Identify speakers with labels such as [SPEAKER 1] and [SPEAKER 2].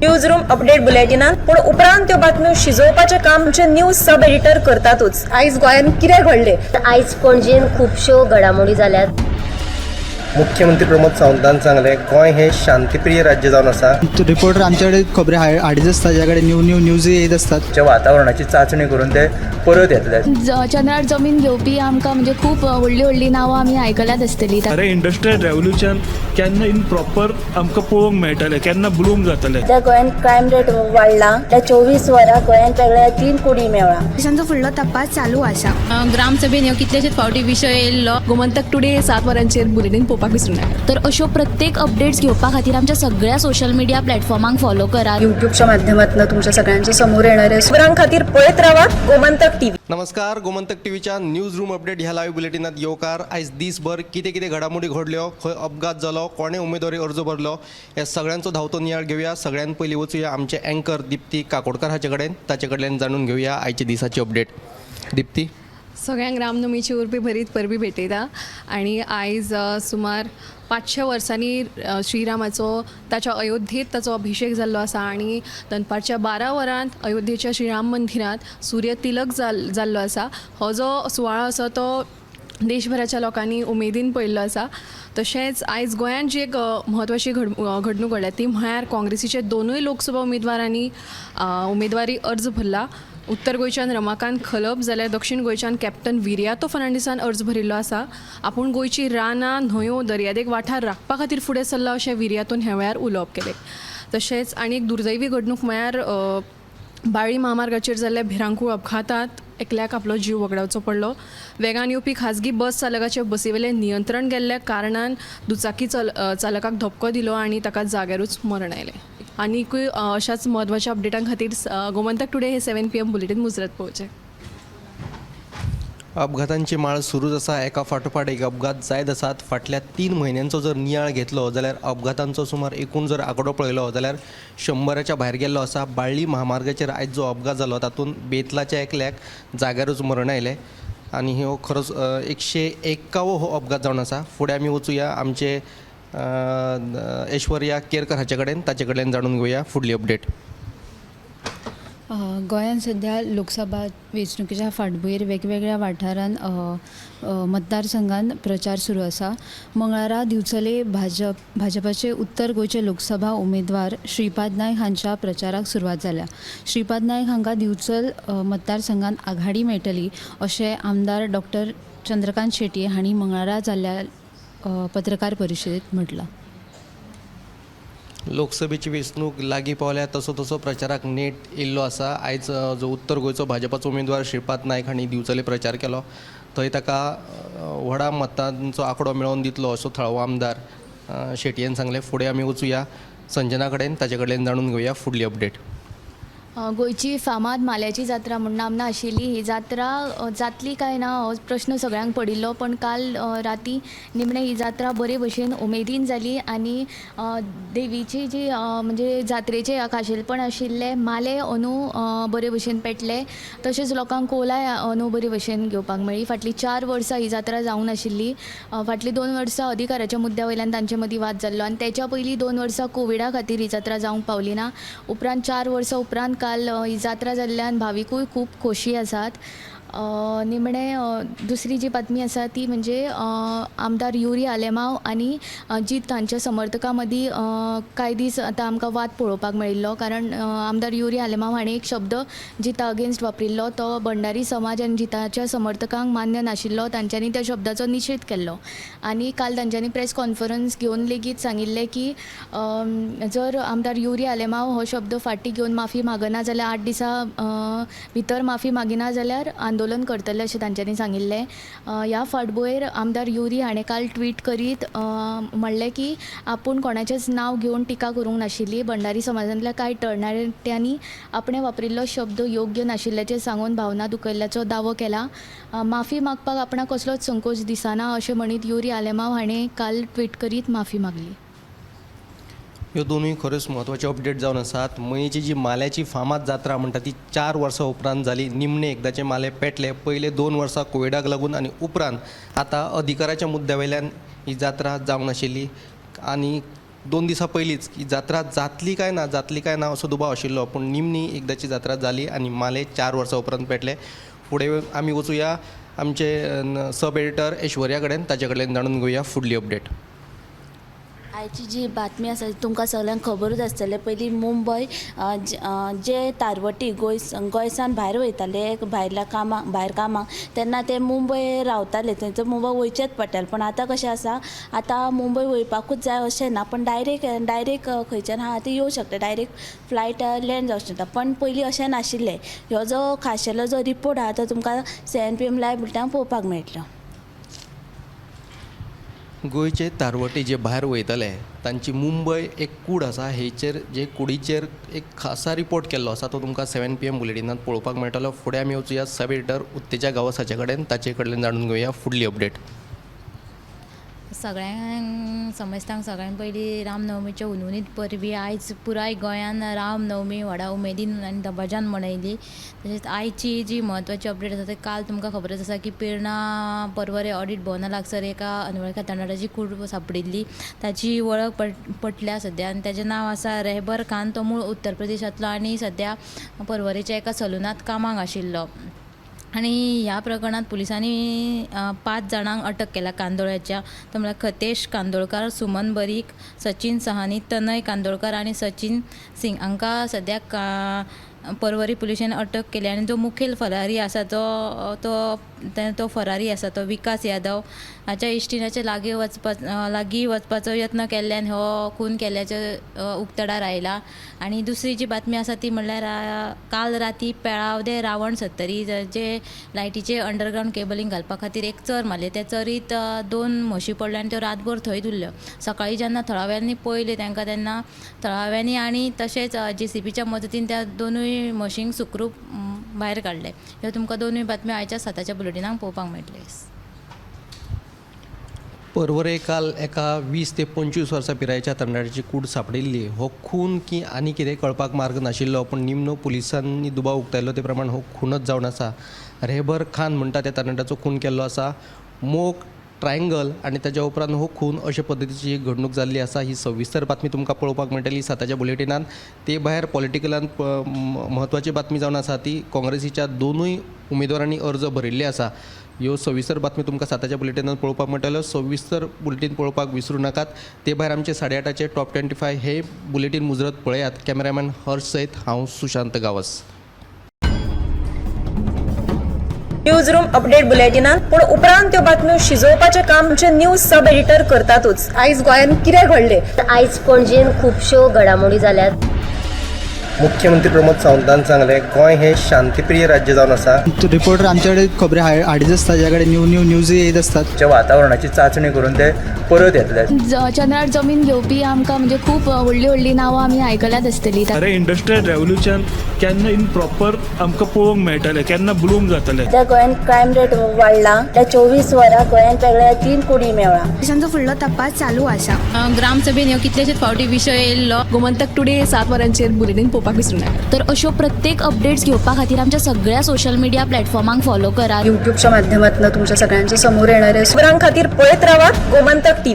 [SPEAKER 1] News room update बुलेटिनात, पूण उपरांत त्यो बातम्यो शिजोवपाचें काम आमचे न्यूज सब एडिटर करतातूच.
[SPEAKER 2] आयज गोंयांत कितें घडलें?
[SPEAKER 3] आयज पणजेन खुबश्यो घडामोडी जाल्यात.
[SPEAKER 4] मुख्यमंत्री प्रमोद सावंतान सांगलें, गोंय हें शांतीप्रिय राज्य जावन आसा.
[SPEAKER 5] रिपोर्टर आमच्याकडे खबरी हाडीत आसता, ज्या कडेन न्यू न्यू न्यूज येत आसतात.
[SPEAKER 6] च्या वातावरणाची चांचणी करून ते परत येतले.
[SPEAKER 7] चंद्रार जमीन घेवपी आमकां म्हणजे खूब व्हडलीं व्हडलीं नांवां आमी आयकल्यात आसतलीं.
[SPEAKER 8] अरे, इंडस्ट्रियल रेवोल्युशन केन्ना इन प्रॉपर आमकां पळोवंक मेळटलें, केन्ना ब्लूम जातलें?
[SPEAKER 9] सध्या गोंयांत क्रायम रेट वाडला. त्या 24 वरां गोंयांत वेगळ्या तीन कुडी मेवळा.
[SPEAKER 10] तांचो फुडलो तपास चालू आसा.
[SPEAKER 11] ग्रामसभेन ह्यो कितलेशेच फावटी विशय येयल्लो.
[SPEAKER 2] गोमंतक टुडे 7 वरांचेर बुलेटीन पळोवपाक विसरूं नाका.
[SPEAKER 7] तर अश्यो प्रत्येक अपडेट्स घेवपा खातीर आमच्या सगळ्या सोशल मिडिया प्लॅटफॉर्मांक फॉलो करात.
[SPEAKER 2] युट्यूबच्या माध्यमातून तुमच्या सगळ्यांच्या समोर येणार आहे.
[SPEAKER 1] खबरां खातीर पळयत रावात गोमंतक टीव्ही.
[SPEAKER 4] नमस्कार, गोमंतक टीव्हीच्या न्यूज रूम अपडेट ह्या लायव्ह बुलेटिनात येवकार. आयज दीसभर कितें कितें घडामोडी घडल्यो, खंय अपघात जालो, कोणें उमेदवारी अर्ज भरलो, ह्या सगळ्यांचो धांवतो नियाळ घेवया. सगळ्यान पयलीं वचुया आमचे अँकर दिप्ती काकोडकर हाचे कडेन, ताचे कडल्यान जाणून घेवया आयच्या दिसाची अपडेट. दिप्ती.
[SPEAKER 11] सगळ्यांक रामनमीची उर्बी भरीत परबी भेटयता आनी आयज सुमार 500 वर्सांनी श्रीरामाचो ताच्या अयोध्येंत ताचो अभिशेक जाल्लो आसा आनी दनपारच्या 12 वरांत अयोध्येच्या श्रीराम मंदिरांत सूर्य तिलक जाल्लो आसा. हो जो सुवाळो आसा तो देशभराच्या लोकांनी उमेदीन पळयल्लो आसा. तशेंच आयज गोंयांत जी एक म्हत्वाची घडणूक घडल्या ती म्हळ्यार काँग्रेसीचे दोनूय लोकसभा उमेदवारांनी उमेदवारी अर्ज भरला. उत्तर गोंयच्यान रमाकांत खलप जाल्यार दक्षीण गोंयच्यान कॅप्टन विरियातो फर्नांडीसान अर्ज भरिल्लो आसा. आपूण गोंयची रानां, न्हंयो, दर्यादेग वाठार राखपा खातीर फुडें सरला अशें विरियातोन ह्या वेळार उलोवप केलें. तशेंच आनी एक दुर्दैवी घडणूक म्हळ्यार बाळी म्हामार्गाचेर जाल्ल्या भिरांकूळ अपघातांत एकल्याक आपलो जीव वगडावचो पडलो. वेगान येवपी खाजगी बस चालकाचे बसीवेलें नियंत्रण गेल्ल्या कारणान दुचाकी चालकाक धपको दिलो आनी ताका जाग्यारूच मरण आयलें. आनीकूय अशाच म्हत्वाच्या अपडेटां खातीर गोमंतक टुडे हे 7 PM bulletin मुजरत पळोवचें.
[SPEAKER 4] अपघातांची माळ सुरूच आसा. एका फाटोफाट एक अपघात जायत आसात. फाटल्या 3 म्हयन्यांचो जर नियाळ घेतलो जाल्यार अपघातांचो सुमार एकूण जर आंकडो पळयलो जाल्यार 100च्या भायर गेल्लो आसा. बाळ्ळी म्हामार्गाचेर आयज जो अपघात जालो तातूंत बेतलाच्या एकल्याक जाग्यारूच मरण आयलें आनी हो खरोच 101वो हो अपघात जावन आसा. फुडें आमी वचुया आमचे ऐश्वर्या केरकर हाचे कडेन, ताचे कडल्यान जाणून घेवया फुडली अपडेट.
[SPEAKER 12] गोंयांत सध्या लोकसभा वेंचणुकेच्या फाटभुंयेर वेगवेगळ्या वाठारांत अ, अ, मतदारसंघात प्रचार सुरू आसा. मंगळारा दिवचले भाजपाचे उत्तर गोंयचे लोकसभा उमेदवार श्रीपाद नायक हांच्या प्रचाराक सुरवात जाल्या. श्रीपाद नायक हांकां दिवचल मतदारसंघात आघाडी मेळटली अशें आमदार डॉक्टर चंद्रकांत शेटये हांणी मंगळारा जाल्ल्या पत्रकार परिशदेंत म्हटलां.
[SPEAKER 4] लोकसभेची वेंचणूक लागीं पावल्या तसो तसो प्रचाराक नेट येयल्लो आसा. आयज जो उत्तर गोंयचो भाजपाचो उमेदवार श्रीपाद नायक हांणी दिवचले प्रचार केलो, थंय ताका व्हडा मतांचो आंकडो मेळोवन दितलो असो थळावो आमदार शेटयेन सांगलें. फुडें आमी वचुया संजना कडेन, ताचे कडल्यान जाणून घेवया फुडली अपडेट.
[SPEAKER 7] गोंयची फामाद माल्याची जात्रा म्हूण नामना आशिल्ली ही जात्रा जातली काय ना हो प्रश्न सगळ्यांक पडिल्लो, पण काल राती निमणें ही जात्रा बरे भशेन उमेदीन जाली आनी देवीची जी म्हणजे जात्रेचें खाशेलपण आशिल्लें माले अंदू बरे भशेन पेटले, तशेंच लोकांक कोलाय अंदू बरे भशेन घेवपाक मेळ्ळी. फाटलीं 4 वर्सां ही जात्रा जावंक नाशिल्ली. फाटलीं 2 वर्सां अधिकाराच्या मुद्द्या वयल्यान तांचे मदीं वाद जाल्लो आनी तेच्या पयलीं 2 वर्सां कोविडा खातीर ही जात्रा जावंक पावली ना. उपरांत 4 वर्सां उपरांत काल ही जात्रा जाल्ल्यान भाविकूय खूब खोशी आसात. निमणें दुसरी जी बातमी आसा ती म्हणजे आमदार युरी आलेमाव आनी जीत हांच्या समर्थकां मदीं कांय दीस आतां आमकां वाद पळोवपाक मेळिल्लो, कारण आमदार युरी आलेमाव हाणें एक शब्द जिता अगेन्स्ट वापरिल्लो, तो भंडारी समाज आनी जिताच्या समर्थकांक मान्य नाशिल्लो. तांच्यांनी त्या शब्दाचो निशेध केल्लो आनी काल तांच्यांनी प्रेस कॉन्फरन्स घेवन लेगीत सांगिल्लें की जर आमदार युरी आलेमाव हो शब्द फाटीं घेवन माफी मागना जाल्यार, 8 दिसां भितर माफी मागिना जाल्यार आंदोलन करतले अशें तांच्यांनी सांगिल्लें. ह्या फाटभुंयेर आमदार युरी हाणें काल ट्वीट करीत म्हणलें की आपूण कोणाचेंच नांव घेवन टिका करूंक नाशिल्ली. भंडारी समाजांतल्या कांय तरणाट्यांनी आपणें वापरिल्लो शब्द योग्य नाशिल्ल्याचें सांगून भावना दुखयल्ल्याचो दावो केला. माफी मागपाक आपणाक कसलोच संकोच दिसना अशें म्हणीत युरी आलेमाव हाणें काल ट्वीट करीत माफी मागली.
[SPEAKER 4] ह्यो दोनूय खऱ्योच म्हत्वाच्यो अपडेट जावन आसात. मयेची जी माल्याची फामाद जात्रा म्हणटा ती 4 वर्सां उपरांत जाली. निमणे एकदांचे माले पेटले. पयले 2 वर्सां कोविडाक लागून आनी उपरांत आतां अधिकाराच्या मुद्द्या वयल्यान ही जात्रा जावंक नाशिल्ली आनी 2 दिसां पयलींच की जात्रा जातली काय ना, जातली काय ना असो दुबाव आशिल्लो, पूण निमणी एकदाची जात्रा जाली आनी माले 4 वर्सां उपरांत पेटले. फुडें आमी वचुया आमचे सब एडिटर ऐश्वर्या कडेन, ताचे कडल्यान जाणून घेवया फुडली अपडेट.
[SPEAKER 9] आयची जी बातमी आसा तुमकां सगल्यांक खबरूच आसतलें. पयलीं मुंबय जे तारवटी गोंयसान भायर वयताले भायल्या कामाक, भायर कामाक, तेन्ना ते मुंबय रावताले, थंयचो मुंबय वयचेच पडटाले. पूण आतां कशें आसा, आतां मुंबय वयपाकूच जाय अशें ना, पण डायरेक्ट खंयच्यान आहा ती येवं शकता, डायरेक्ट फ्लायट लँड जावं शकता. पण पयलीं अशें नाशिल्लें. ह्यो जो खाशेलो जो रिपोर्ट आहा तो तुमकां 7 PM live बुलेटिनाक पळोवपाक मेळटलो.
[SPEAKER 4] गोंयचे तारवटे जे भायर वयतले तांची मुंबय एक कूड आसा, हेचेर जे कुडीचेर एक खासा रिपोर्ट केल्लो आसा तो तुमकां 7 PM बुलेटिनात पळोवपाक मेळटलो. फुडें आमी वचुया सब एडिटर उत्तेजा गांवस हाचे कडेन, ताचे कडल्यान जाणून घेवया फुडली अपडेट.
[SPEAKER 12] सगळ्यांक समजतांक सगळ्यान पयलीं रामनवमीच्यो हुनहुनीत परबी. आयज पुराय गोंयान रामनवमी व्हडा उमेदीन आनी दबाज्यान मनयली. तशेंच आयची जी म्हत्वाची अपडेट आसा ते काल तुमकां खबरच आसा की पेर्णा पर्वरे ऑडिट भवना लागसर एका अनवळख्या तरणाट्याची कूड सांपडिल्ली. ताची वळख पटल्या सद्या आनी ताचें नांव आसा रेहबर खान. तो मूळ उत्तर प्रदेशांतलो आनी सद्या पर्वरेच्या एका सलुनांत कामाक आशिल्लो. आनी ह्या प्रकरणांत पुलिसांनी 5 जाणांक अटक केल्या कांदोळ्याच्या. तो म्हळ्यार खतेश कांदोळकार, सुमन बरीक, सचिन सहानी, तनय कांदोळकार आनी सचिन सिंग हांकां सद्याक पर्वरी पुलिशेन अटक केली. आनी जो मुखेल फरारी आसा तो फरारी आसा तो विकास यादव हाच्या इश्टिणाच्या लागीं वचपाचो यत्न केल्ल्यान हो खून केल्ल्याचें उक्तडार आयला. आनी दुसरी जी बातमी आसा ती म्हणल्यार काल राती पेळावदे रावण सत्तरी जे लायटीचे अंडरग्रावंड केबलिंग घालपा खातीर एक चर मारली. त्या चरीत 2 म्हशी पडल्यो आनी त्यो रातभर थंयच उरल्यो. सकाळीं जेन्ना थळाव्यांनी पळयल्यो तांकां तेन्ना थळाव्यांनी आनी तशेंच जेसीबीच्या मदतीन त्या 2 म्हशींक सुखरूप भायर काडले. ह्यो तुमकां 2 बातम्यो आयच्या 7च्या बुलेटिनाक पळोवपाक मेळटल्यो.
[SPEAKER 4] पर्वरे काल एका 20 ते 25 वर्सां पिरायेच्या तरणाट्याची कूड सांपडिल्ली. हो खून की आनी कितें कळपाक मार्ग नाशिल्लो, पूण निमणो पुलिसांनी दुबाव उक्तायलो ते प्रमाण हो खूनच जावन आसा. रेहबर खान म्हणटा त्या तरणाट्याचो खून केल्लो आसा. मोग ट्रायंगल आनी ताच्या उपरांत हो खून अशे पद्दतीची एक घडणूक जाल्ली आसा. ही सविस्तर बातमी तुमकां पळोवपाक मेळटली 7च्या बुलेटिनान. ते भायर पॉलिटिकलान म्हत्वाची बातमी जावन आसा ती काँग्रेसीच्या 2 उमेदवारांनी अर्ज भरिल्ले आसा. ह्यो सविस्तर बातमी तुमकां 7च्या बुलेटिनान पळोवपाक मेळटल्यो. सविस्तर बुलेटीन पळोवपाक विसरूं नाकात. ते भायर आमचे 8:30 टॉप 25 हे बुलेटीन मुजरत पळयात. कॅमेरामॅन हर्ष सयत हांव Sushant Gawas.
[SPEAKER 1] News room update बुलेटिनात, पूण उपरांत त्यो बातम्यो शिजोवपाचें काम आमचे न्यूज सब एडिटर करतातूच. आयज गोंयांत कितें घडलें,
[SPEAKER 3] आयज पणजेन खुबश्यो घडामोडी जाल्यात.
[SPEAKER 4] मुख्यमंत्री प्रमोद सावंतान सांगलें, गोंय हें शांतीप्रिय राज्य जावन आसा.
[SPEAKER 5] रिपोर्टर आमच्याकडे खबरी हाडीत आसता, ज्या कडेन न्यू न्यू न्यूज येत आसतात.
[SPEAKER 6] वातावरणाची चांचणी करून ते परत येतले.
[SPEAKER 7] चंद्रार जमीन घेवपी आमकां म्हणजे खूब व्हडली व्हडली नांवां आमी आयकल्यात आसतली.
[SPEAKER 8] अरे इंडस्ट्रियल रेवोल्युशन केन्ना इन प्रॉपर आमकां पळोवंक मेळटलें, केन्ना ब्लूम जातलें.
[SPEAKER 9] सद्या गोंयांत क्रायम रेट वाडला. त्या 24 वरां गोंयांत वेगळ्या 3 कुडी मेळ्ळा.
[SPEAKER 10] पोलिसांचो फुडलो तपास चालू आसा.
[SPEAKER 12] ग्रामसभेन ह्यो कितलेशेच फावटी विशय येयल्लो.
[SPEAKER 11] गोमंतक टुडे 7 वरांचेर बुलेटीन पळोवपाक विसरूं नाका.
[SPEAKER 7] तर अश्यो प्रत्येक अपडेट्स घेवपा खातीर आमच्या सगळ्या सोशल मिडिया प्लॅटफॉर्मांक फॉलो करात.
[SPEAKER 2] यूट्यूबच्या माध्यमातून तुमच्या सगळ्यांच्या समोर येणारे
[SPEAKER 1] खबरां खातीर पळयत रावात गोमंतक टीव्ही.